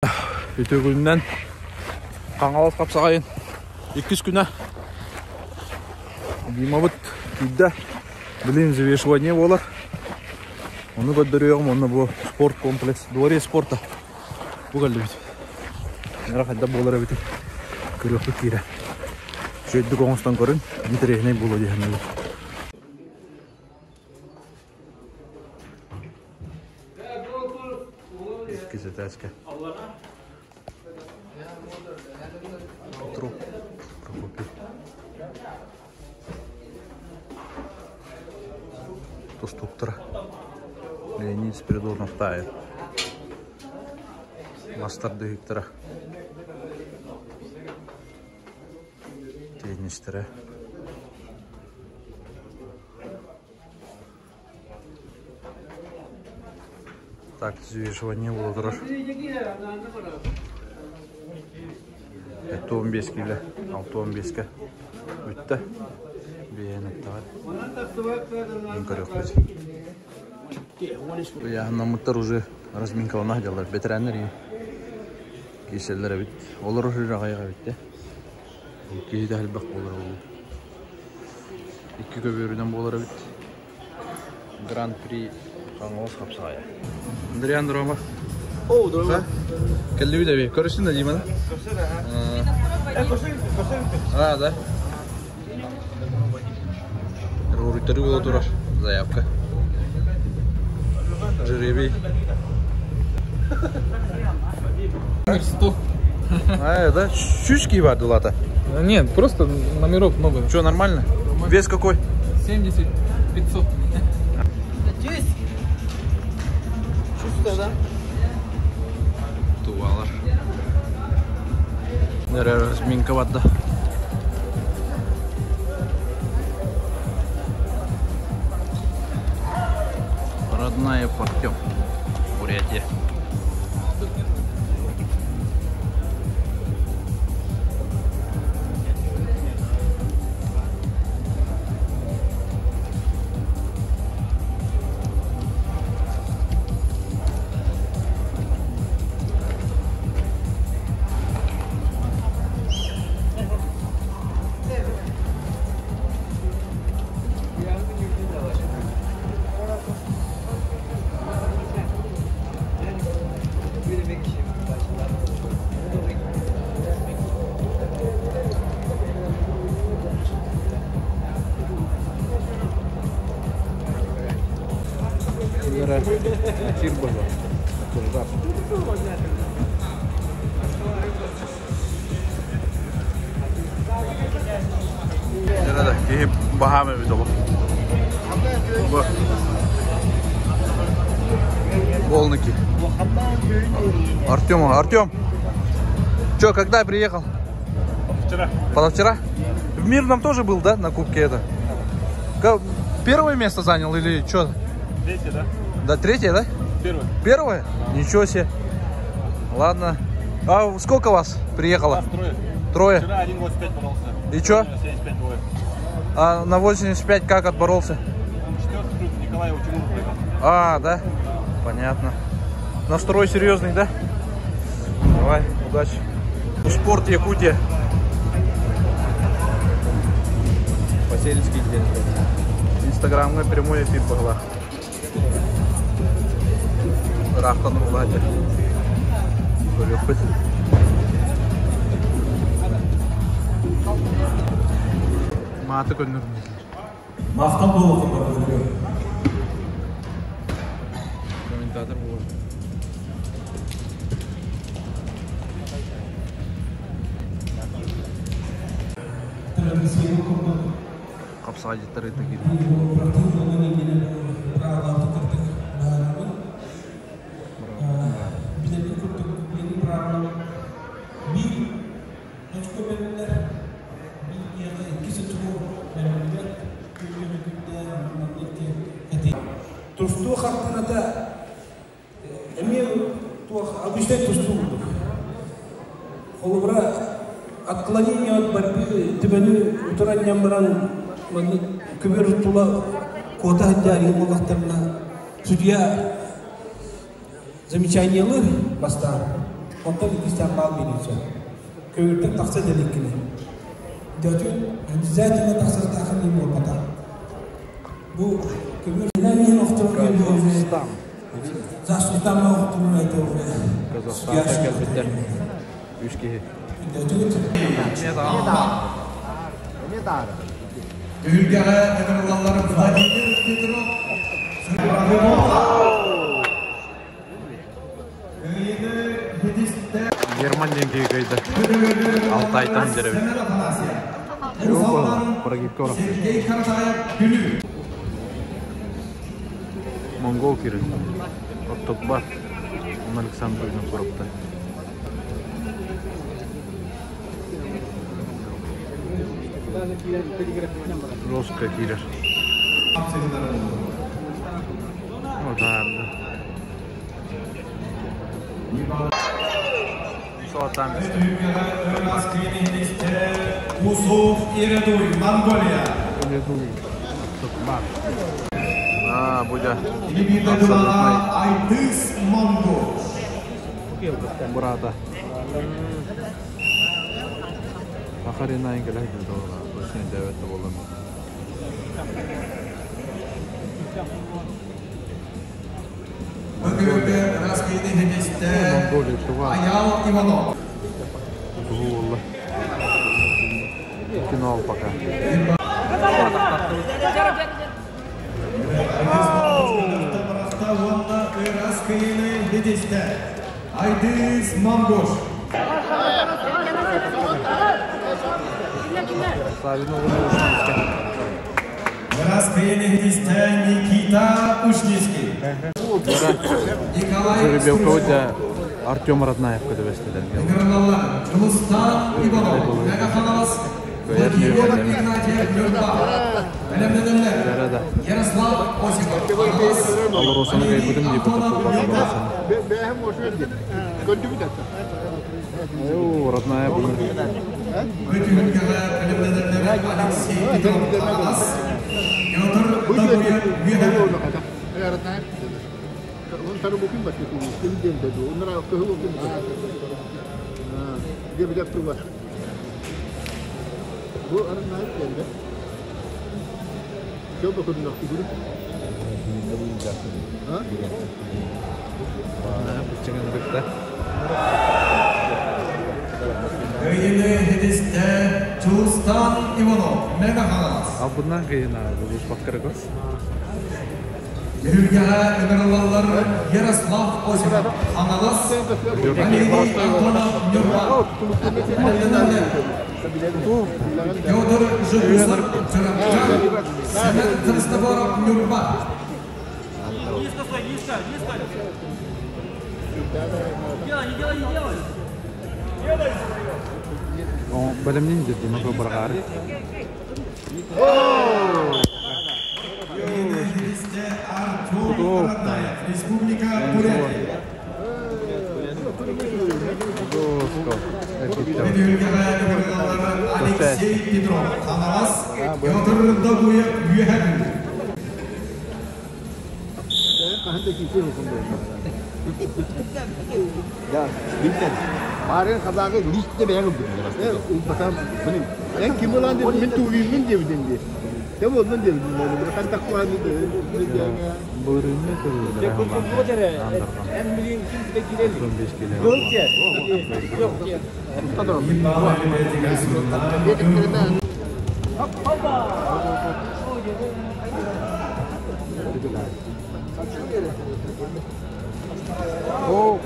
Үтүгүнэн Хаҥалас хапсаҕайын иккис күнэ Димабыт киирдэ. Билин взвешивание буолар. Ону көрдөрүөҕүм уонна бу спорт комплекс, дворец спорта бу кэллибит. Нара хайдах буолар эбитий? Көрүөхпүт киирэ. Үчүгэйдик оҥостон көрүн, интэриэһинэй буолуо дии саныыбын. Иккис этээскэ. Петров Прокопий. Тустууктара. Леонид Спиридонов таайа. Мас тардыһыктара. Теннистэрэ. Так, взвешивание буола турар. 75 киилэ, 65-кэ бүттэ. Биэһин эттэҕэр. Мин көрүөхпүт. Ыйааһыннаммыттар уже разминкалана сылдьаллар. Бэтэрээннэр ийэ. Киирсэллэр эбит. Олор уже аҕыйах эбит да. Киһи да элбэх буолар ол. Икки көбүөрүнэн буолар эбит. Гран-при Хаҥалас хапсаҕайа. Андриан Ромов. О, здорово. Кэллибит эби. Көрүстүн да Диманы? А, да. Руруйтары буола турар заявка. Жеребий. 100. А, да? Щучки бар дулата. Нет, просто номеров много. Что, нормально? Вес какой? 70 500. Чувство, да? Тувалар. Разминка барда. Родная Артем. Бурятия. Тир было. Да, киһи баһаам эбит олох. Бу. Волники. Артем, Артем. Че, когда приехал? Вчера. Позавчера? В Мирном тоже был, да, на кубке это? Первое место занял или что? Третье, да? Да, третье, да? Первое. Первое? Ничего себе. Ладно. А сколько вас приехало? Нас трое. Трое. Вчера 1,85 боролся. И чё? 75 двое. А на 85 как отборолся? Он четвертый круг Николай Утюгов проиграл. А, да? Понятно. Настрой серьезный, да? Давай, удачи. Спорт Якутия. По-сельски день. Инстаграмҥа прямой эфир быһылаах. Ыраахтан уһулааччы. Көрүөхпүт. Мааты көннөрүннүлэр. Махтал буолуохтун барытыгар. Комментатор буолар. Традиция курдук Хапсаҕайдьыттар ыйда киирдэ. Билэрин курдук билиҥҥи быраабылам биир очко бэриллэр, биир киһиэхэ иккис очко бэриллибэт күннэри күннээн маннык этии. Тустуу хартыыната эмиэ туох обычнай тустуу курдук. Холобура, отклонение от борьбы төбөнү утаран ньан баран маннык көбүөр тула куота сылдьар буоллахтарына судья замечаниелы бастаан. Онтон иккистээн баал биэриэн сөп. Көбүөртэн тахса да иликкини. Дөтүн обязательно тахсыахтааххын диэн буолбатах. Бу көбүөр иһин охторон Казахстан. Заслутама охторон это уже Казахстантан кэлбиттэр. Үс киһи. Түһүлгэҕэ ыҥырыллаллар Владимир Петров. Герман диэн киһи кыайда. Алтайтан дьэрэбит. Прогибка Сергей Каратаев Бүлүү. Монгол кирин. Оттокбар. Он Александр Винокуровта. Жестко киирэр. Отаарда. Соатан. Усуф Иредуй, Монголия. Токмар. А, будя. Либидадулана Айтыс Монгол. Брата. Ахарина инкеле долла. Точно девет болан. Бүгүнкү Раскейни хедесте Монголия туга. Аял Иванов. Тугу Финал пока. Раскейни хедесте Айтыс Монгош. Савина Ушницкая. Раскейни хедесте Никита Ушницкий. Николай Жеребьевка Артем Роднаев көтөбөстелер. Ыҥырылаллар Жулустан Иванов, Мегафонос, Владимир Игнатьев Нюрба, Бэлэмнэнэллэр Да. Ярослав Осипов, Хаҥалас, Алросаны кайбытым деп Алросаны. О, родная буну. Бүтүгүнгэҕэ бэлэмнэнэллэр Алексей Петров, Хаҥалас, Петр Догуев, Үөһээ Өйүнү хедесте Жулустан Иванов, Мега Хаҥалас. Албыннан кыйына булус баккырыгыз. Түһүлгэҕэ ыҥырыллаллар Ярослав Осипов, Хаҥалас, Валерий Антонов, Нюрба, Бэлэмнэнэллэр Петр Жегусов, Чурапча, Семен Христофоров, Нюрба. Бэлэмнин дедим ото баргары. Өйүнү хедесте Артем Роднаев, Республика Бурятия. Жестко. Түһүлгэҕэ ыҥырыллаллар Алексей Петров, Хаҥалас, Петр Догуев, Үөһээ Бүлүү. Марын қазағы листте бәйін Мен ким болан деп, мен туғимын деп денде. Кем болдun деп, мен тақпаған Бөрүнү О,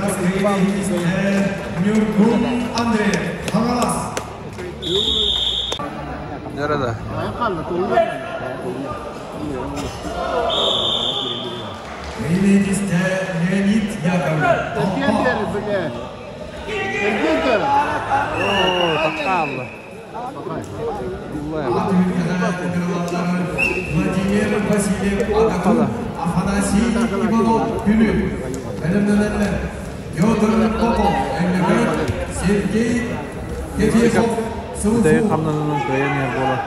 Раскейни хедесте Нюргун Андреев, Хаҥалас. Nerede? Өйүнү хедесте Леонид Яковлев, Томпо. О, такалла. Владимир Васильев Агату, Афанасий Иванов Бүлүү, Бэлэмнэнэллэр Петр Попов, Өймөкөөн, Сергей Кетехов Бүтэйик Сылфу. хамнанынан кыайан иһэр буола.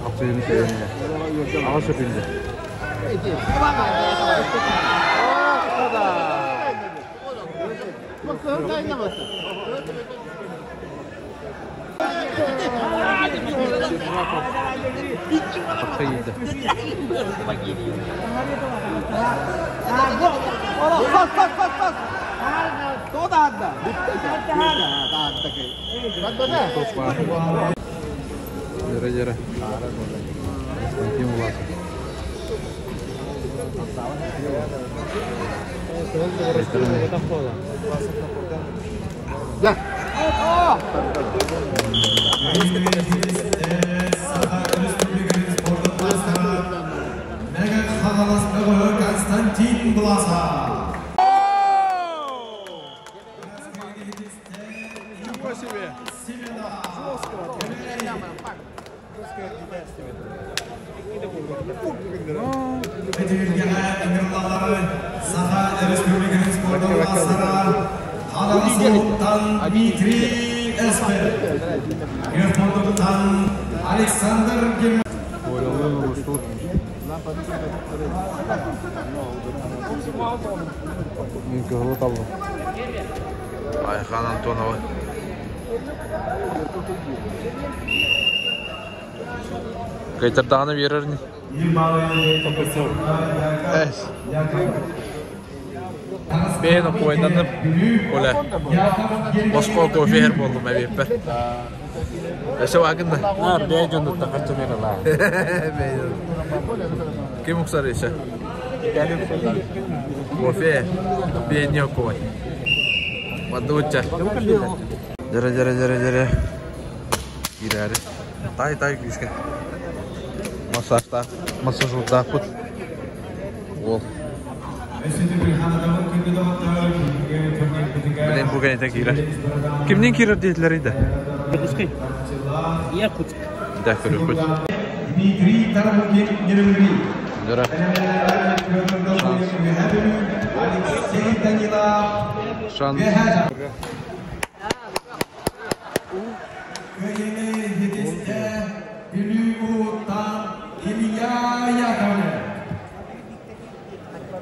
Хапсыйыны кыайан иһэр. Аҕа сөкүндэ. Атахха киирдэ. Топ Дьэрэ дьэрэ. Константин Власов. Саха Республикатын спордун маастара Мэҥэ Хаҥалас бөҕөһө Константин Власов. Түһүлгэҕэ ыҥырыллаллары Саха Республикатын спордун маастара Хаҥалас улууһуттан Дмитрий Эспер, Күөх Мундуктан Александр Германов. Колялыын улустуут. Мин кыһылы таллым. Айхан Антонова. Кайтардаҕына биэрэр ини. Эс. Бэйэн окуойданным. Коля. Босхо кофе иһэр буоллум эбиэппэр. Өссө баагын да? Бэйэ дьонуттан харчы бералаа. Ким уксар еще? Кофе. Бэйэни окуой. Мадуча. Дьэрэ дьэрэ дьэрэ дьэрэ. Киирээри. Тай тай күүскэ. Массажтаах, массажердаахпыт. Уол. Блин, бу кэнитэ киирэр. Кимнин киирэр диэтилэр да? Якутский. Якутск. Да, көрүкпүт. Дмитрий Тарабукин Нерюнгри. Дьөрө. Шанс. Алексей Данилов Шанс. Кыайыыны ситистэ Бүлүү улууттан Илья Яковлев.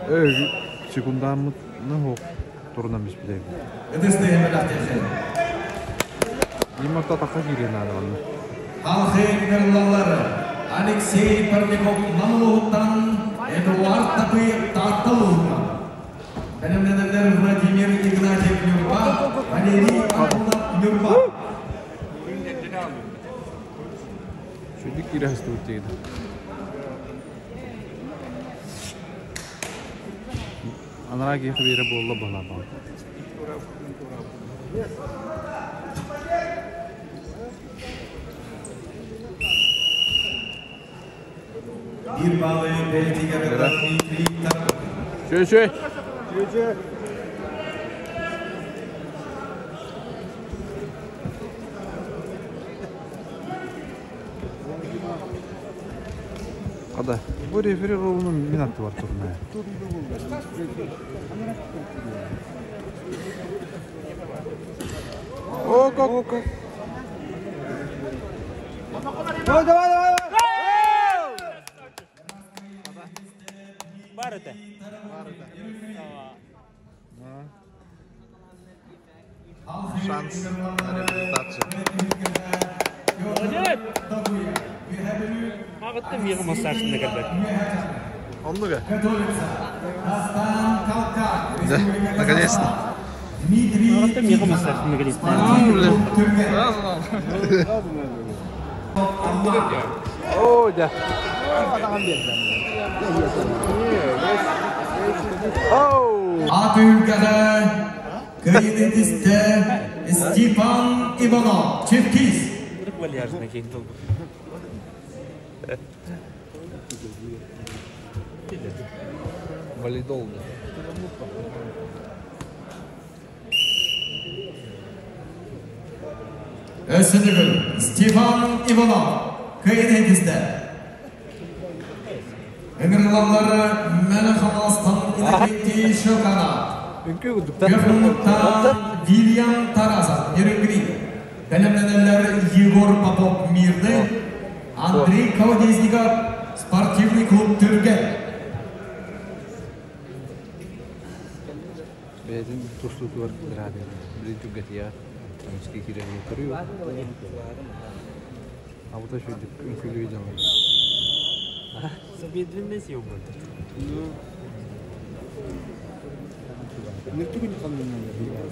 Эй, секундааммыт ну турунан биспитэ. Ытыс тыаһын бэлэхтиэххин. Дима татахха киириэн наада манна. Халхы ыҥырыллаллар Алексей Пермяков Нам улууһуттан, Эдуард Татыев Таатта улууһуттан. Бэлэмнэнэллэр Владимир Игнатьев Ньурба, Валерий Акунов Ньурба. Шүдүк киирэ сыстыбыт диэги. Анараа киһи биэрэ буолла баһылаабаҕын. Биир баалы бэйэтигэр Дмитрий Тарабукин. Шөй шөй. Хада, бу рефери ролунун мин аттыбар турна. О, как? Давай, давай, давай! Бар это. Шанс на реабилитацию. Молодец! Мағытты миғы массажында кәлбәт. Оннуга? Готовится Дастан Калкан, Да, Республика наконец-то. Казахстан. Дмитрий Мағытты миғы массажында кәлбәт. Түрген. О, да. Оу! Ат өлкәҕэ кыайыыны ситистэ Степан Иванов, Черкиз. Вальяжно кейін толбы. Валидол. Өссө төгүл Степан Иванов кыайыыны ситистэ. Ыҥырыллаллар Мэҥэ Хаҥаластан Иннокентий Шелканов. Үҥкүү курдук Күөх Муннуктан Вильям Тарасов, Нерюнгри. Бэлэмнэнэллэр Егор Попов Мирный, Андрей Колодезников, спортивный клуб Түргэн. Бэйэтин тустуутугар кыраабыт. Билин түргэтиэҕэ. Эмискэ киирэн көрүө. Абыта үчүгэйдик үҥкүүлүү дьаҥар. Замедленная съемка.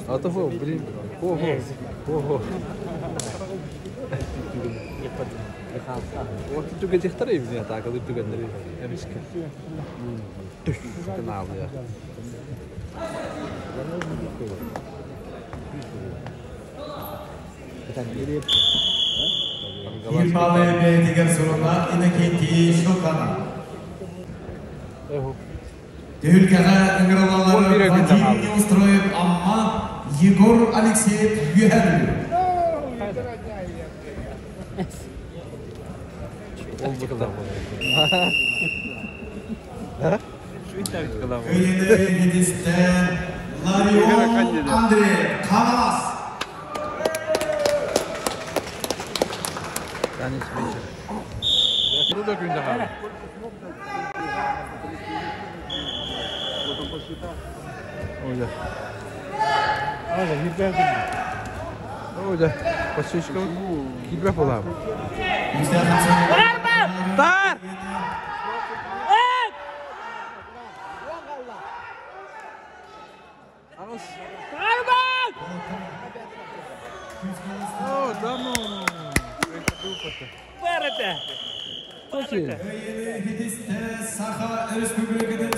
А то хо, блин, хо-хо, хо-хо. Вот түгэтихтэр эбит атаакалыыр түгэннэри эмискэ. Түш гынаалыа. Кирбалы бэйэтигэр сурунна Иннокентий Щелканов. Түһүлгэҕэ ыҥырылаллары Вадим Неустроев Амма, Егор Алексеев Үөһээ Бүлүү. Кыйыны Гидистэ Ларион Андреев Хаҥалас. Тар! О, да ну! Саха Республикатын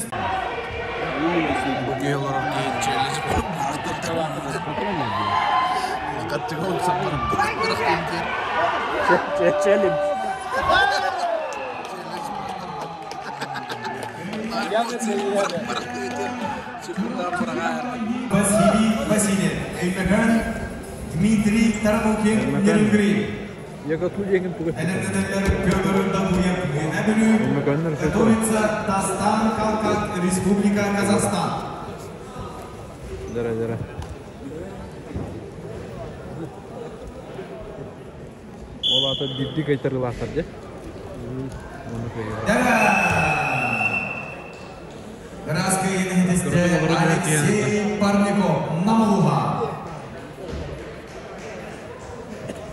Василий Васильев, Өймөкөөн, Дмитрий Тарабукин, Нерюнгри. Якуту диэҥин тугу Элемненеллер Петр Дабуев, Үөһээ Бүлүү, Өймөкөөннөр Готовится Дастан Калкат, Республика Казахстан. Дара дара. Ол аата биирдии кайтарыылаахтар дьэ. Ону көрүө. Ыраас кыайыыны ситистэ Алексей Парников, Намылуха.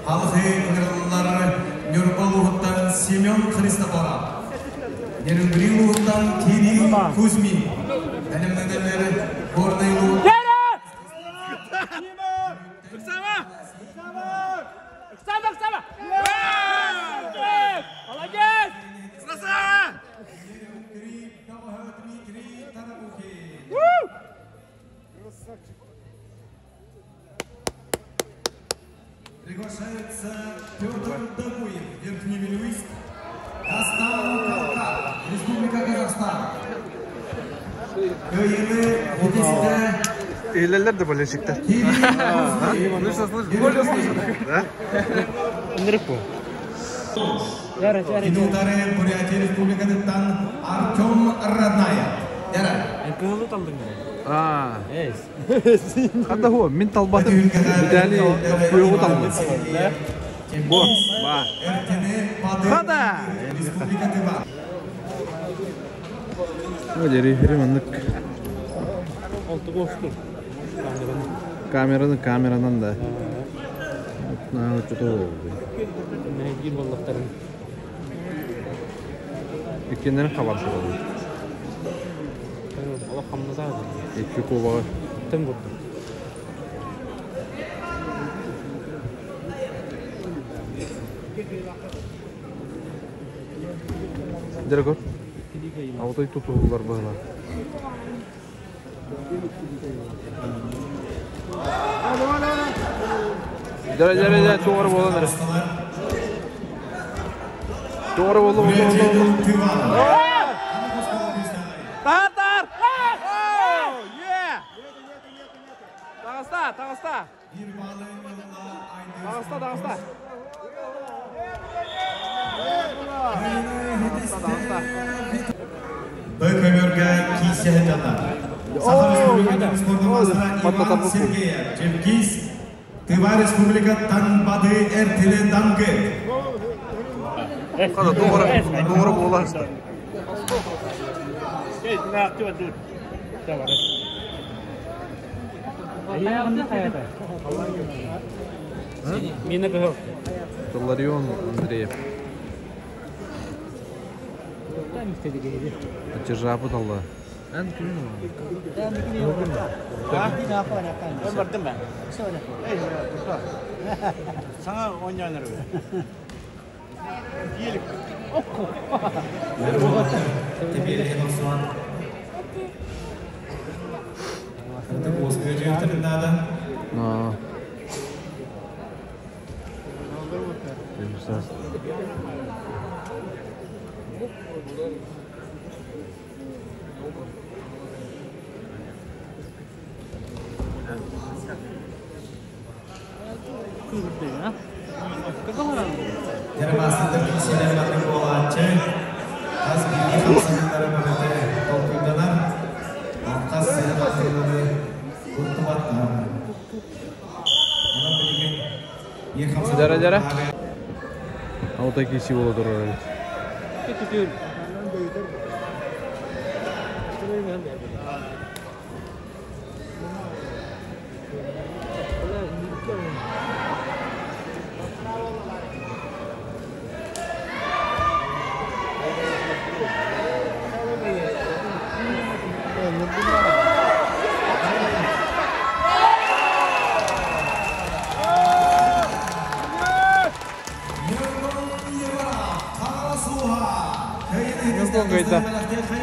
Халхы ыҥырыллар Ньурба улууһуттан Семен Христофоров, Нерюнгри улууһуттан Кирилл Кузьмин, бэлэмнэнэллэр Горнай улууһуттан Нерюнгри Дмитрий Тарабухин. Приглашается Петр Дагуев, Верхневилюйск, Дастан Калка, Республика Казахстан. Кыайыыны ситистэ Иһиллэллэр да болельщиктар. Кирилл Кузьмин. Слышно, слышно. Более слышно. Да? Кини утары Бурятия Республикатыттан Артем Родная. Дара. Аа. Ханна хуо, мин талбатым. Виталий куйугу талбыт. Бо, ба. Хада! Республика Тыва. Ну, рефери маннык камераны камеранан да. На что-то Иккиэннэрин хабар турабын. Икки кубаҕы. Дьэ көр. Алтай тутуһуллар быһыылаах. Дьэ дьэ дьэ туора буолан эрэ. Туора буолла буолла буолла. Тыва. Тар-тар! Таҕыста, таҕыста! Таҕыста, таҕыста! Таҕыста, таҕыста! Б көбүөргэ киирсэ сылдьаллар. Саха Республикатын спордун маастара Иван Сергеев, Чевкис. Тыва Республикаттан Бады Эртиле Дангыт. Хада doğru, doğru буолар. Ларион Андреев. Тяжа бұдалла. Ән күн Бардым ben. Sana oynayanlar На. Ярмасында киселер баты болачы. Тас билги хамсанылары барыты толкуйданар. Алтас сene батылары куттубаттар. Онан билген ер хамсанылары. Дара дара. Алта киси бола турар. Гайда.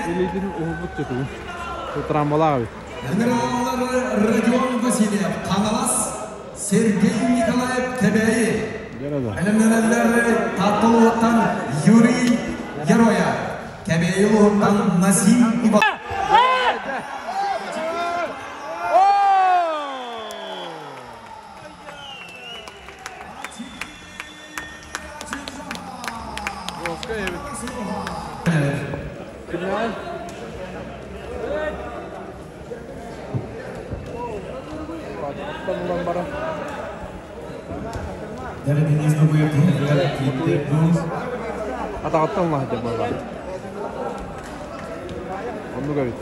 Илидин уһубут түтүгүн. Трамбалаа бит. Родион Васильев, Каналас, Сергей Николаев Кебеи. Жарада. Әлемнәнәләр Татылуыттан Юрий Героя, Кебеи Луыттан Насим Иван. Атағаттан лах деп бала. Онну габит.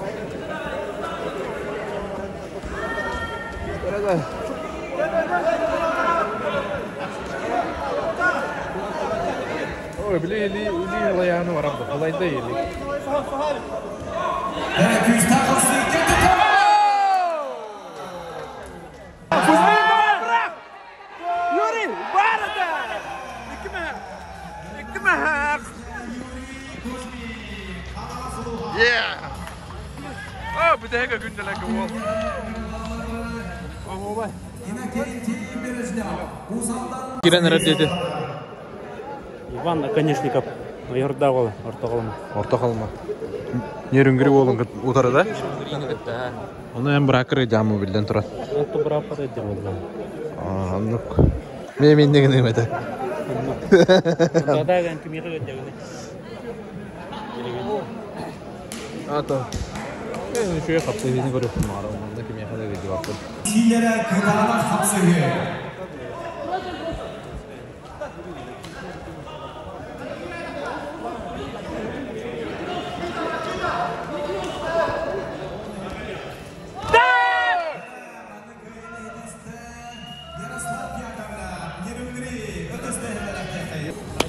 Жарада. Ой, били или или лаяны барабы. Алайда или. Юрий, барада! Икме! Yeah! О, бүтәһәгә күндәләк ул. Кирен рәдеде. Иван Наконечников. Майорда ол, орта қолма. Орта қалма. Нерүнгүри болын утары да? Оны эм бракыры жамы билден турат. Олты брапыр эдде болған. Аннык. Мен мен деген эмете. Дада ген кимиге өттегіне. Ата. Мен үшө капты хини көрөп мара. Мында ким яхада деди бакыр. Силere кытаанах хапсыгы.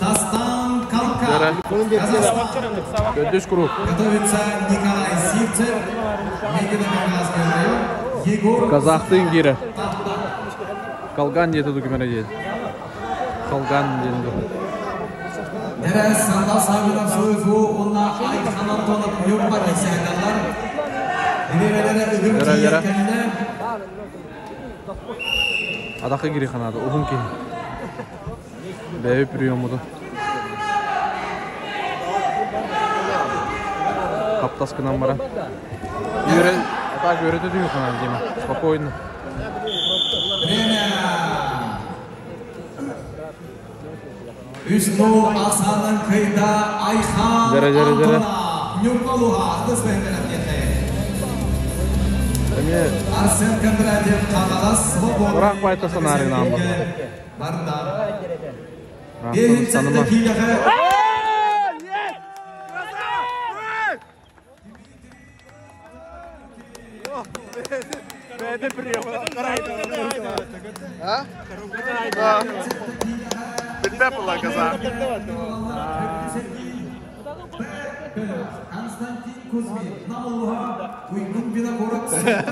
Тастан Калка. Казахстан. Көдөш круг. Готовится Николай Сивцев, Мегино-Кавказский район, Егор Казахтын кире. Калган деді документ деді. Калган деді. Дәрәс Сандал Сабинов Суефу, онна Айхан Антонов Нюрба кесәйдалар. Диберелere үгім Яра, яра. тиеккенне. Адақы кире ханады. Ухун ки. Бәйі приемуду. Каптаскынан бара. Юре, так юрете дүйі ханады деймін. Спокойно. Время. Үсну Асанын кыйда Айхан Дәрә, дәрә, дәрә. Антонов Нюрба Луға. Ақтыс бәйбелеп кетті. Эмиэ Арсен Кондратьев Хаҥалас Свобода Ыраах байта санаарынаан барда. барда. Ыраахтан Бэһин саныма. сэттэ киилэҕэ Константин Кузьмин Намулуха Уйгун Винокуров Сунтаар.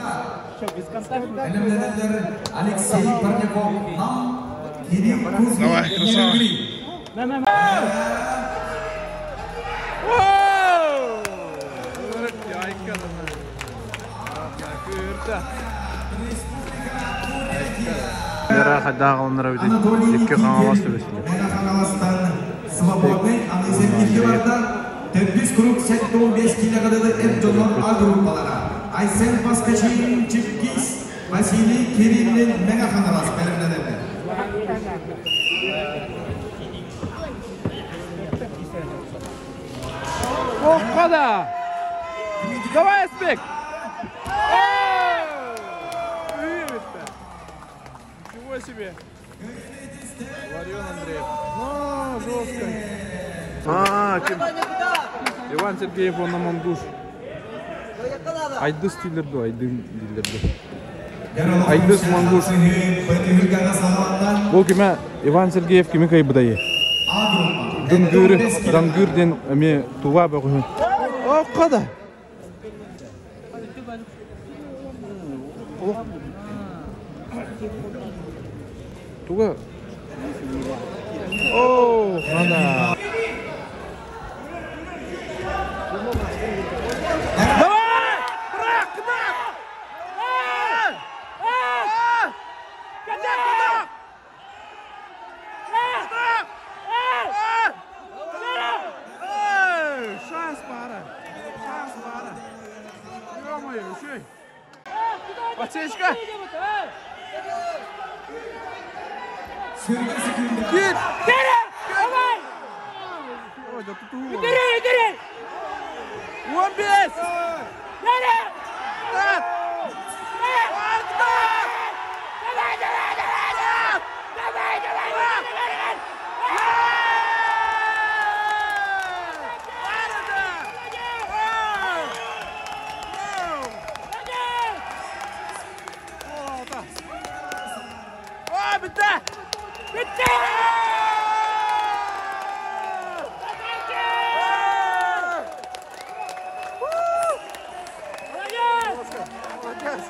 Бэлэмнэнэллэр Алексей Парняков Нам Кирилл Кузьмин Нерюнгри. Вера хайдааҕылыннара эбитий? Анатолий Икки Хаҥалас Никитин түбэстилэр. Мэҥэ Хаҥаластан Свободный Анысен Никифоровтан төрдүс круг 75 киилэҕэ дылы эр дьоннор А группалара Айсен Поскачин Чиккис Василий Кириллин Мэҥэ Хаҥалас бэлэмнэнэллэр. Охха да! Давай, Аспек! Ничего себе! Ларион Андреев. Ну, жестко. А, ким? Иван Сергеев, он на Мандуш. Айдыс дииллэр дуо, Айдын дииллэр дуо. Айдыс Мандуш. Бу кимэ Иван Сергеев кими кыайбытай? Дынгыр, Дангыр диэн эмиэ Тува бөҕөһүн. Окко да! Туга? Оо, хана. Давай! Брак, брак! Кадак, кадак! Шанс баара. Шанс баара. Ё-моё, үчүгэй. Подсечка. Кит! Давай! Ой, да тут угол. Үтүрүй, үтүрүй! 15! Бери! Тат! Давай, давай, давай! Давай, давай, давай, давай! О, бүтэ! Бүттэ! Молодец!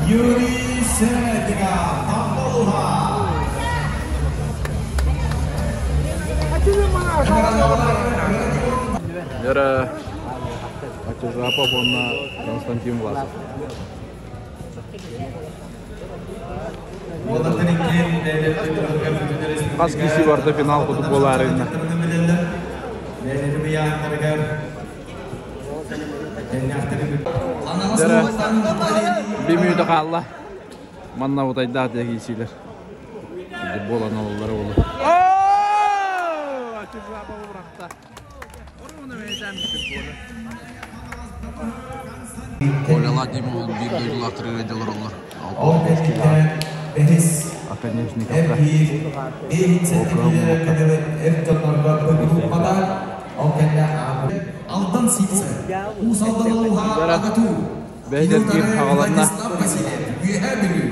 Юрий Середников Тамбова. Вера Атижапов уонна Константин Власов. Хас киси барда финал кутуп буолаарынна. Дара бимүйді қалла. Манна утайдаах дегисилер. Буолан ололлар олу. Атижапов бырахта. Коля Дима ол биир дойдулаахтарыгар дьолор оллор. Ол кэнниттэн бэһис Оконечниковка. эр биир кэлэр эр дьоннорго группата ол кэннэ Алдан Сивцев, Уус Алдан улууһа Агату, Бэйдэр киир хаҕаланна. Владислав Васильев, Үөһээ Бүлүү,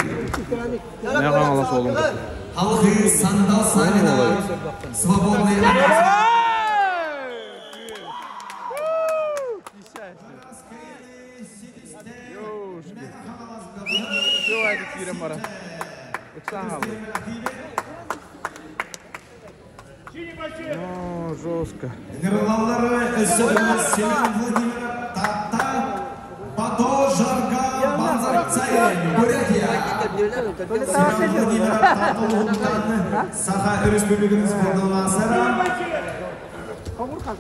Мэ хаҥалас уолун кытта. Халхы Сандал Савина, Свободный Киирэн баран. Ыксаан хаалла. О, жестко. Нырылаллары өссө Семен Владимиров Татта, Бадо Жарга Банзарцай, Бурятия. Семен Владимиров Татта улуһуттан Саха Өрөспүүбүлүкэтин спордун маастара.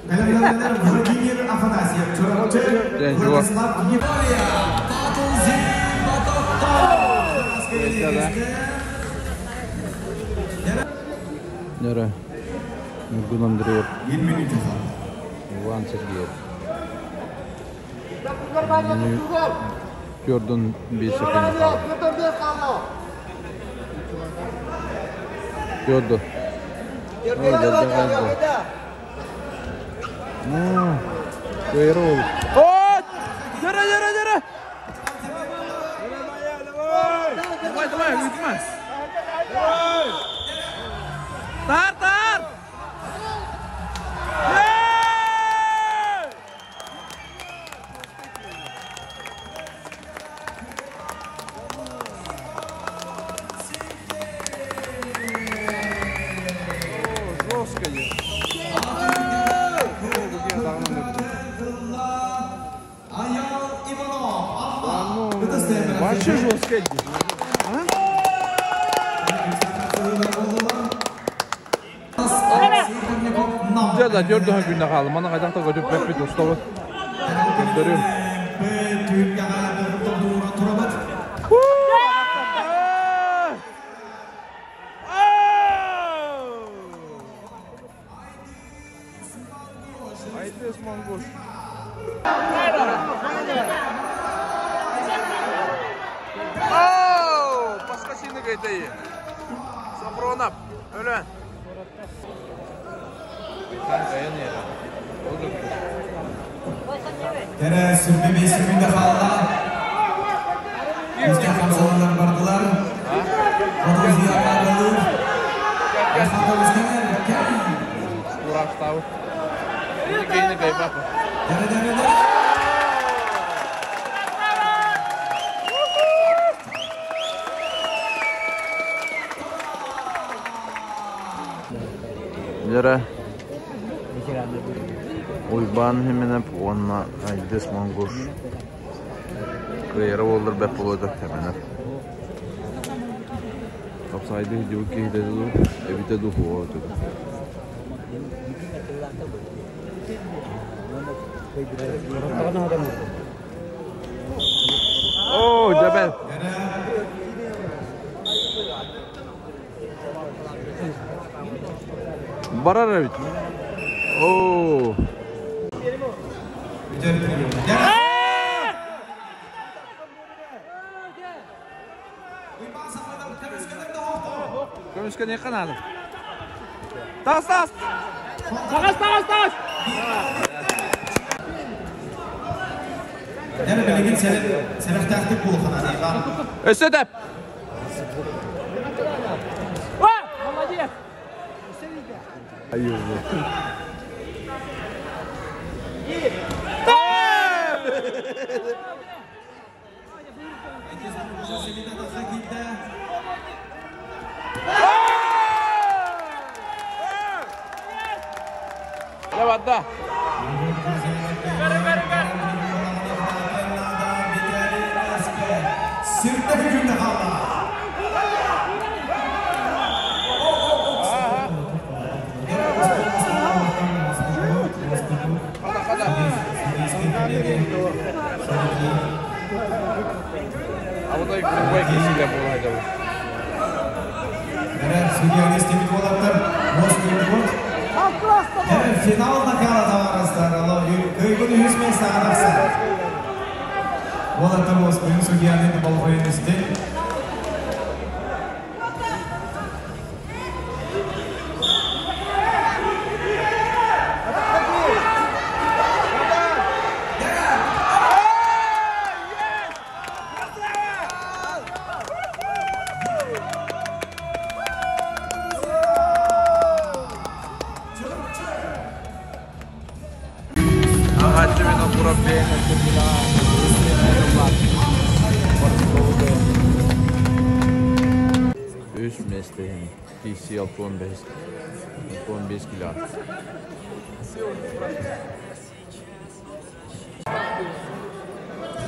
Бэлэмнэнэллэр Владимир Афанасьев, Чурапчы, Владислав Виктория, Татулзи Батотто. Нөрө. Ньургун Андреев. 1 мүнүүтэ хаалла. Иван Сергеев. 45 секунда хаалла. Федор. Ну, Кыайрол. О! Дөрө, дөрө, дөрө! Давай, давай, үтмә. Тар, тар! Жестко. Вообще жестко. Дьэ да, төрдүһүн күннэ хаалла. Маны хайдах да көтүппэппит устабыт. Көрдөрүм. Айдыс Монгуш. Оу, Паскасины гайдайы. Сафронов, өлөн. Кәрі сүрбе 5 секунда қалды. Үсті қамсалалар бардылар. Отыз қағылыр. Ураштау. Кейні гайбапы. Дәрі, дәрі, дәрі. Дәрі. Уйбан хеменеп уонна Айдыс Монгуш. Кыйра болдыр бәп болады хеменеп. Тапсайды дибу кейде ду, эбите ду хуа туду. О, Жабел. Барар бит. О. Көмүскө не канады? Тас, тас. Тагас, тагас, тагас! Дәрі білеген сәріқтақтық бұл қанады. Өсө деп. Молодец! Давай, да. Сүрді күнді қалды. А вот ай күрбай кесиле болайды. Дәрі судьяны істемейді болаттар. Мос күнді бот. Дәрі финалда қалады арыстар. Көйгін үхісмен сағанақса. Болаттар мос күн судьяны болғойын істен. Ага, тебе на курабе, Үс месте PC 65 15 кило.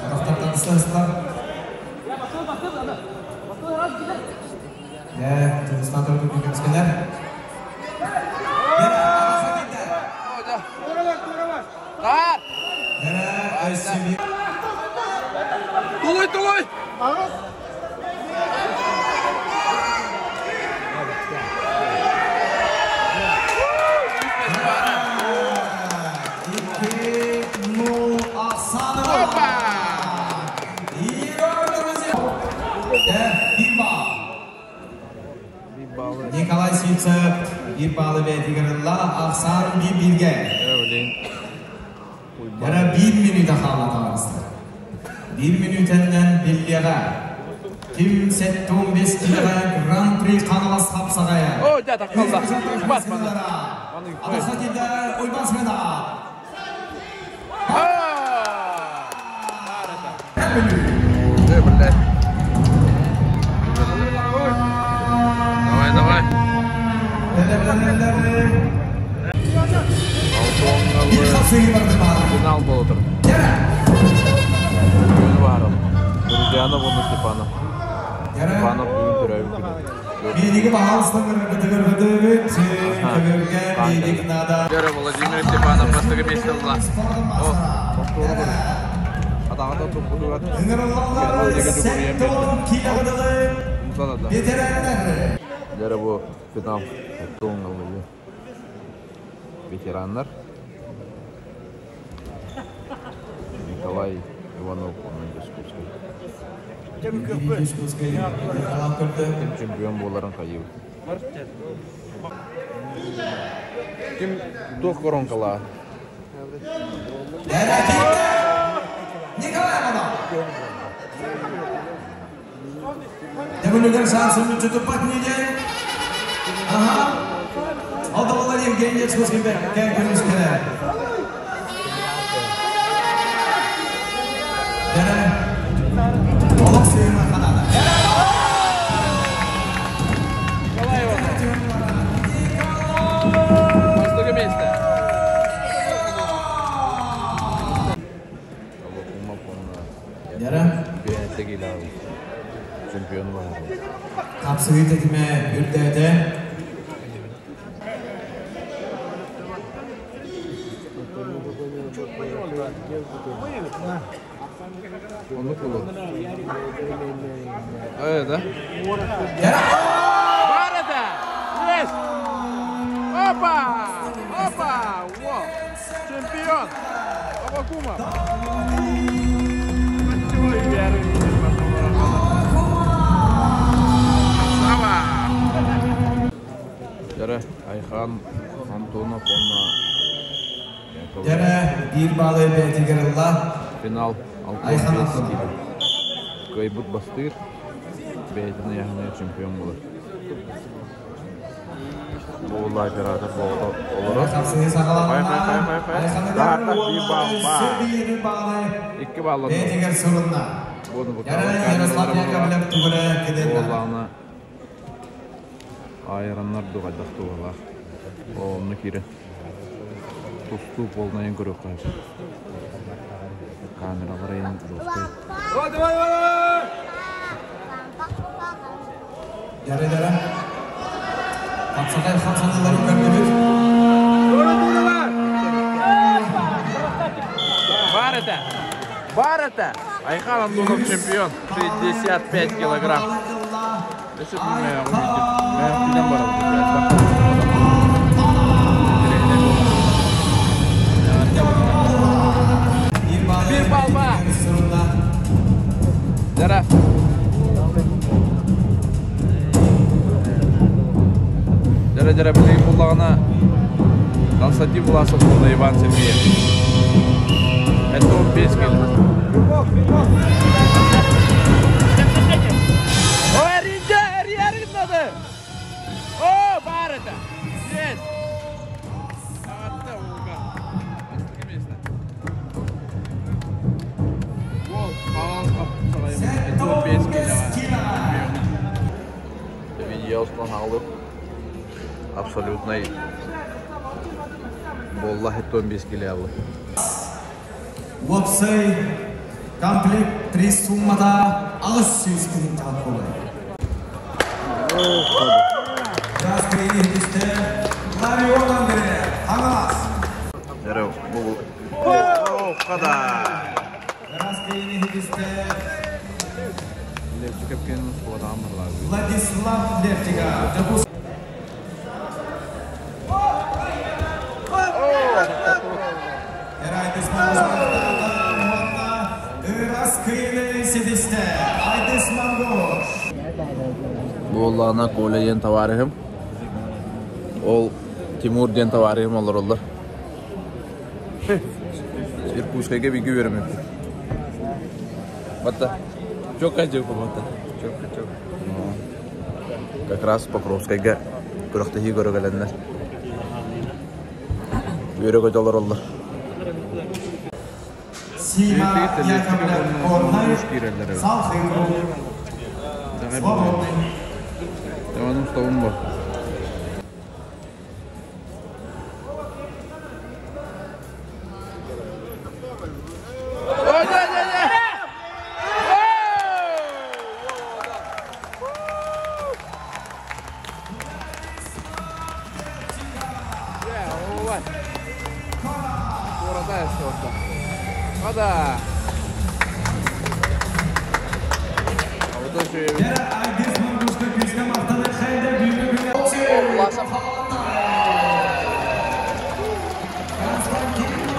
Taraftardan ıslah. Ya, Türkistan tarafı bir Тар! Тулуй, тулуй! Опа! Егор, друзья! Бір балл. Николай Сивцев бір баллы бәйтігер ылла, ахсаан 1-1-ге. Яра 1 минута хаалла табарыстар. 1 минутаннан биллиэҕэ. Ким 75 килоҕа Гран-при Хаҥалас хапсаҕайа. О, дядя, қалда. Бас, бас. Атахатида Уйбан Смена. Э, блядь. Давай, давай. Bir хапсыгы барды баар. Финал был отыр. Бүгүн баарым. Друзьянов, он Степанов. Степанов бүгүн төрөөбүт күнү. Бириги баһаалыстан бытыгыр бытыгыт, көбөргө биирик нада. Владимир Степанов бастакы месте ылла. Атаҕата туппутугар. Ыҥырыллаллар 70 килоҕы ветераннар. Дьэ бу финал ветераннар. Николай Иванов, он Дьякутскай. Ким чемпион буоларын хайыыбыт. Ким туох коронкалаа? Николай Иванов. Дәбілігер шансын тұтып неден. Ага. Алдығылар Евгений Дьякутский кән көрміскелер. Дәрі. Олық сүйімі қанады. Николай Иванов. Бастакы месте. Дәрі. Чемпион бар. Тапсыры тетиме үрдәді. Оны кулу. Э, да? Бар это! Есть! Опа! Опа! Во! Чемпион! Авакумов! Красава! Дәрі Айхан Антонов онна Дәрі бір балы бәтігер ылла. Финал Айхан 65 Антонов. кило. Кыайбыт бастыыр. Бэйэтин ыйааһыныгар чемпион буолар. Буолла оператор олорор. Хапсыгы сағаланна. Хай, хай, хай, хай, хай. Айханыгар Да, бір балл, ба. бір балы Икки баллы. бәтігер сұрынна. Буону бу Яры Ярослав Яковлев тугура кеден. Буоллаҕына айраннар дуҕайдах туһалаах. Онну киирэн тустуу полнайын көрүөххэ сөп. Камералар эйин жесткай. Яры дәрі. Хапсағай хапсаныларын көрдүбүт. Бар это! Бар это! Айхан Антонов чемпион. 65 килограмм. Если бы мы увидим, мы увидим барабан. Bir балы Bir бал ба. бәтігер сұрынна. Дара. Дара дара билигин буллаҕына Константин Власов уонна Иван Сергеев. Это он 5 кило. Ой, Ринджа, надо! О, бар это! Есть! Атта улга. Бастакы место. Гол, хаал хапсаҕай. Это он 5 кило. Видео алып. Абсолютный буолла 75 кило алып. Уопсай комплект 3 суммада 600 күнін тағып болды. Жас тренер Ларион Андре, Хаҥалас. Дәрі бұл О, қада. Жас тренер Левчик әпкенін суадамырлар. Владислав Левчика. Жапус. кыайыыны ситистэ Айдыс Монгош. Буоллаҕына Коля диэн табаарыһым, ол Тимур диэн табаарыһым олороллор. Иркутскайга бииргэ үөрэммиппит. Батта. Чокка дьыл батта. Чокка чок. Как раз Покровскайга күрэхтэһии көрө кэлэннэр. Үөрэ-көтө олороллор. Сима Яковлев Горнай Салхыгру. Свободный. Давай, устабын бар.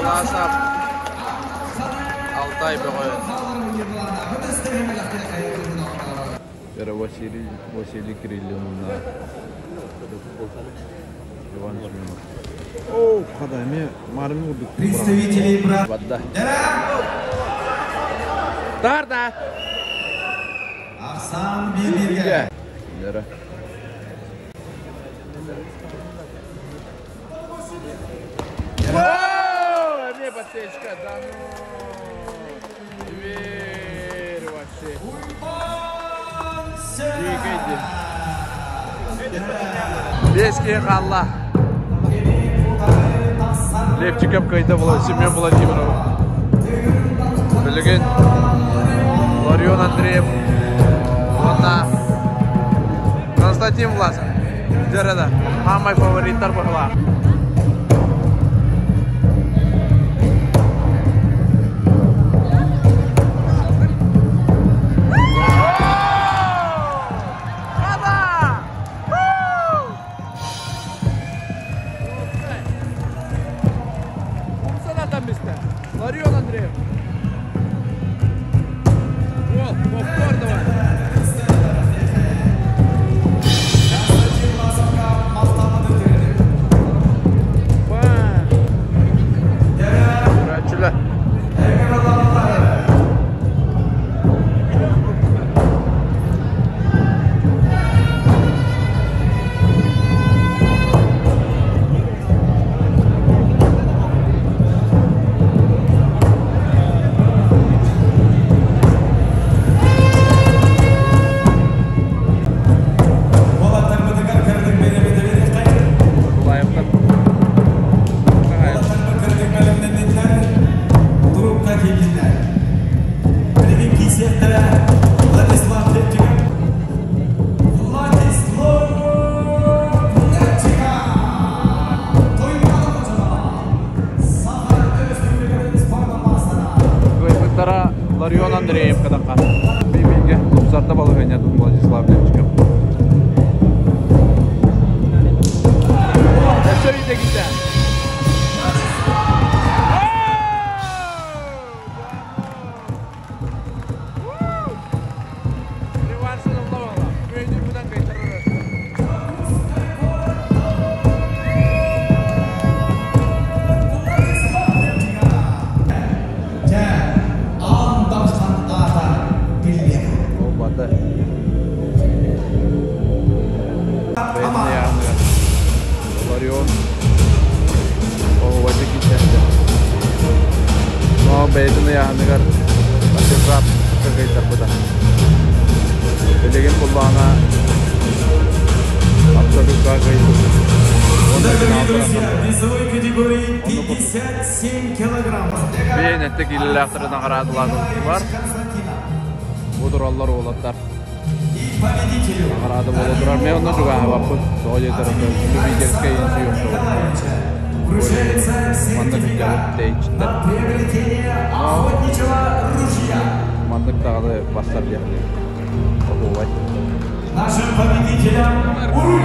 Власов Алтай бөҕө Василий, Василий Кириллин уонна Иван Семенов. О, хада эмиэ маарыҥҥы курдук. Представителей брат. Бадда. Тарда! Ахсан Бибирге. Лера. Эмиэ подсечка, да ну. Дверь вообще. Дикий. Бес киһи хаалла. Левчиков кыайда Семен Владимиров. Билигин Ларион Андреев уонна Константин Власов. Дьэ да, саамай фавориттар быһылаах. Ларион Андреев. Гол, повтор давай. Көрөөччүлэр. Уолаттарбытыгар кырдык бэлэмнэннилэр. Кулаевтар. Уолаттарбыт кырдык бэлэмнэннилэр. Турукка киирдилэр. Билигин киисиэхтэрэ Владислав Левчиков. Владислав Левчиков! Туймаада Саха Өрөспүүбүлүкэтин спордун маастара. Кыайбыттара Ларион Андреев катахха. Бибиге тупсарда балаһыанньатын Владислав Левчиков. Өссө биирдэ Реваншын ылла Көйдүрбүтэн кыйтарар. Дьэ, аан дархан аата биллиэ. Ол бата. Бэйэтин ыйааһыныгар. Ларион оһуобайдык киирсээччи. Но бэйэтин ыйааһыныгар Асиррап кыайтарбыта. Билигин буллаҕына абсолютка кыайбыт. Уонна Дорогие финалга друзья, барар. весовой категории 57 килограмм. Биэн этте киилэлээхтэрэ наҕараадалаатылар. Бу тураллар уолаттар. И победителю Наҕараада буола турар. Мен онно чугаһаабаппын. Тоҕо диэтэр любительскай съемка. Николаевича вручается Маннык сертификат тэйиччиттэр. на приобретение охотничьего ружья. Маннык даҕаны бастар диэхтии. Оһуобай. Нашим победителям уруй!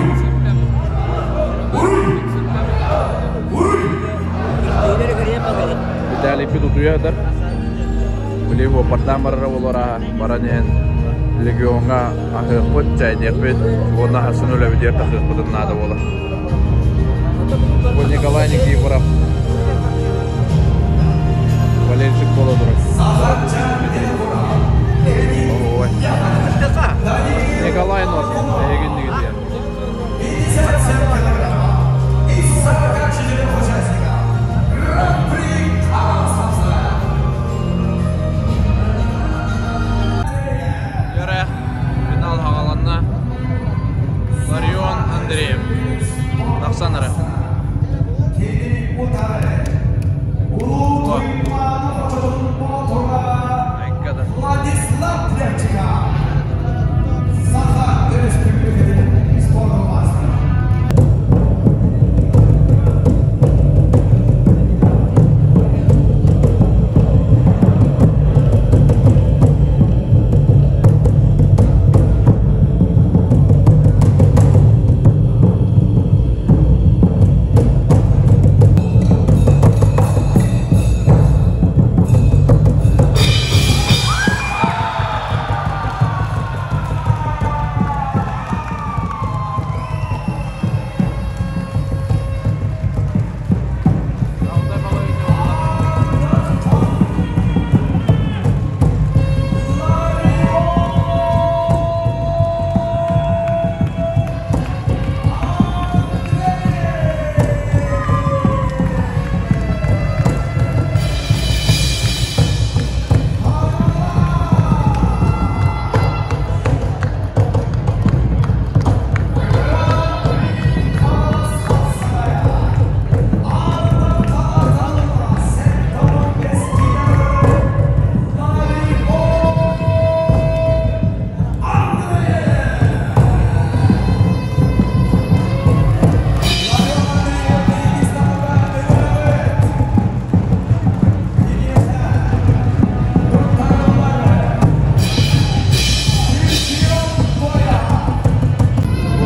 Уруй! Уруй! Виталий утуйа сытар. Били уоппардаан барара буолара баран иһэн легиоҥҥа аһыахпыт, чайдиэхпит уонна сарсын үлэбитигэр тахсыахпытын наада буолар. Бу Николай Никифоров болельщик буола турар. Николай Норкин, эһигин диэн. Үөрэх финал хаҕаланна. Ларион Андреев. Тахсан эрэ. Владислав Плевчиков. Саха Өрөспүүбүлүкэтин спордун маастара.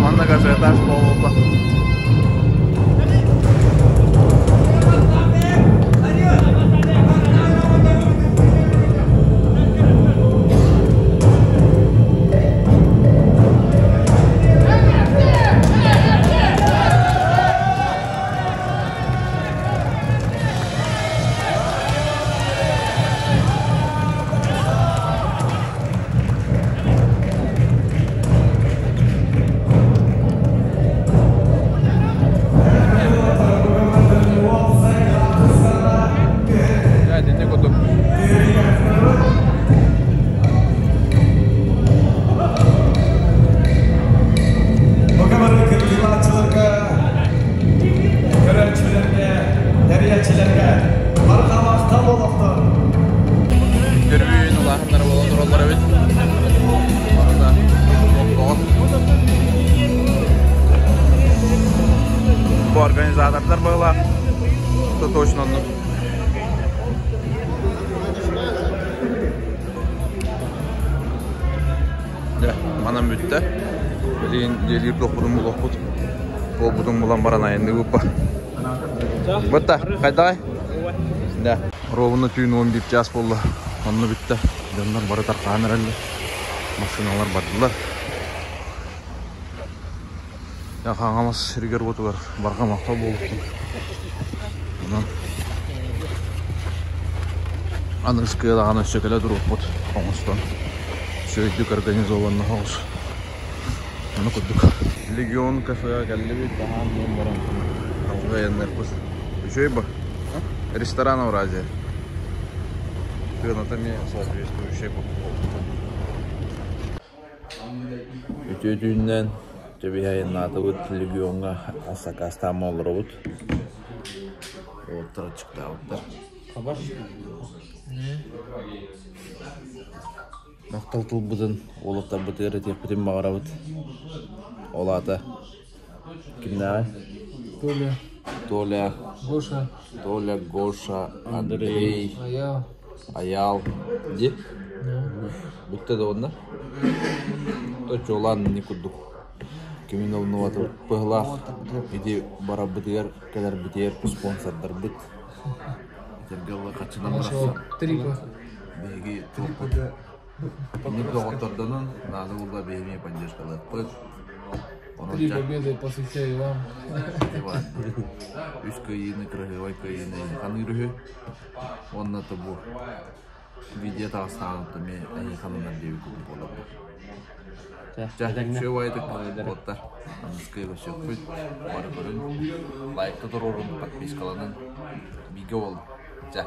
Манна ажиотаж буолла. Итинник курдук. Пока бары кыттыылааччыларга, көрөөччүлэргэ, тэрийээччилэргэ барҕа махтал олохтон. Интервью улааханнара буолан тураллар эбит. Барыта тоҕо. Бу организатордар быһыылаах. То точно оннук. Дьэ, манан бүттэ. Билигин дьиэлиир туохпутун булуохпут. Буолбутун булан баран айанныыбыппа. Бытта, хайдаҕай? Да. Ровно түүн 11 час буолла. Онно бүттэ. Дьоннор бары тархаан эрэллэр. Машиналар бардылар. Хаҥалас сиригэр-уотугар барҕа махтал буолуохтун. Онон аныгыс кыадаҕаны өссө кэлэ туруохпут оҥостон үчүгэйдик организованно соҕус. Ону курдук. Легион кафеҕа кэллибит, аһаан буолан баран алҕыы айанныахпыт. Үчүгэй бу. Ресторан Евразия. Сыаната эмиэ соответствующая Үтүө түүнүнэн төбүһэ айаннаатыбыт Легиоҥҥа ас сакаастаама олоробут. Уолаттар аччыктаабыттар. Махтал тылбытын уолаттарбытыгар этиэхпитин баҕарабыт. Ол аата кимнээҕий? Толя. Толя. Гоша. Толя, Гоша, Андрей. Аял. Айаал. Дии? Бүттэ да уонна? То чуолаан ини курдук кимин олнубатыбыт быһылаах ити барарбытыгар кэлэрбитигэр спонсордарбыт. Итиргэ хаччынан барахсан. Трико. Биһиги туохпут инник доҕоттордонун наада буолла биһи эмиэ поддержкалыахпыт. Онон Три дьэ победы посвящаю вам. Иван, үс кыайыыны, кыраһыабай кыайыыны ханыыр үһү. Уонна тобу видео таҕыстаҕына эмиэ эһиэхэ ананар диэбит курдук буолар. Дьэ, үчүгэй баҕайытык уоттар. Аныгыскы көрсүөхпүт. Бары көрүн, лайкта туруорун, подпискаланын. Бииргэ буолун. Дьэ.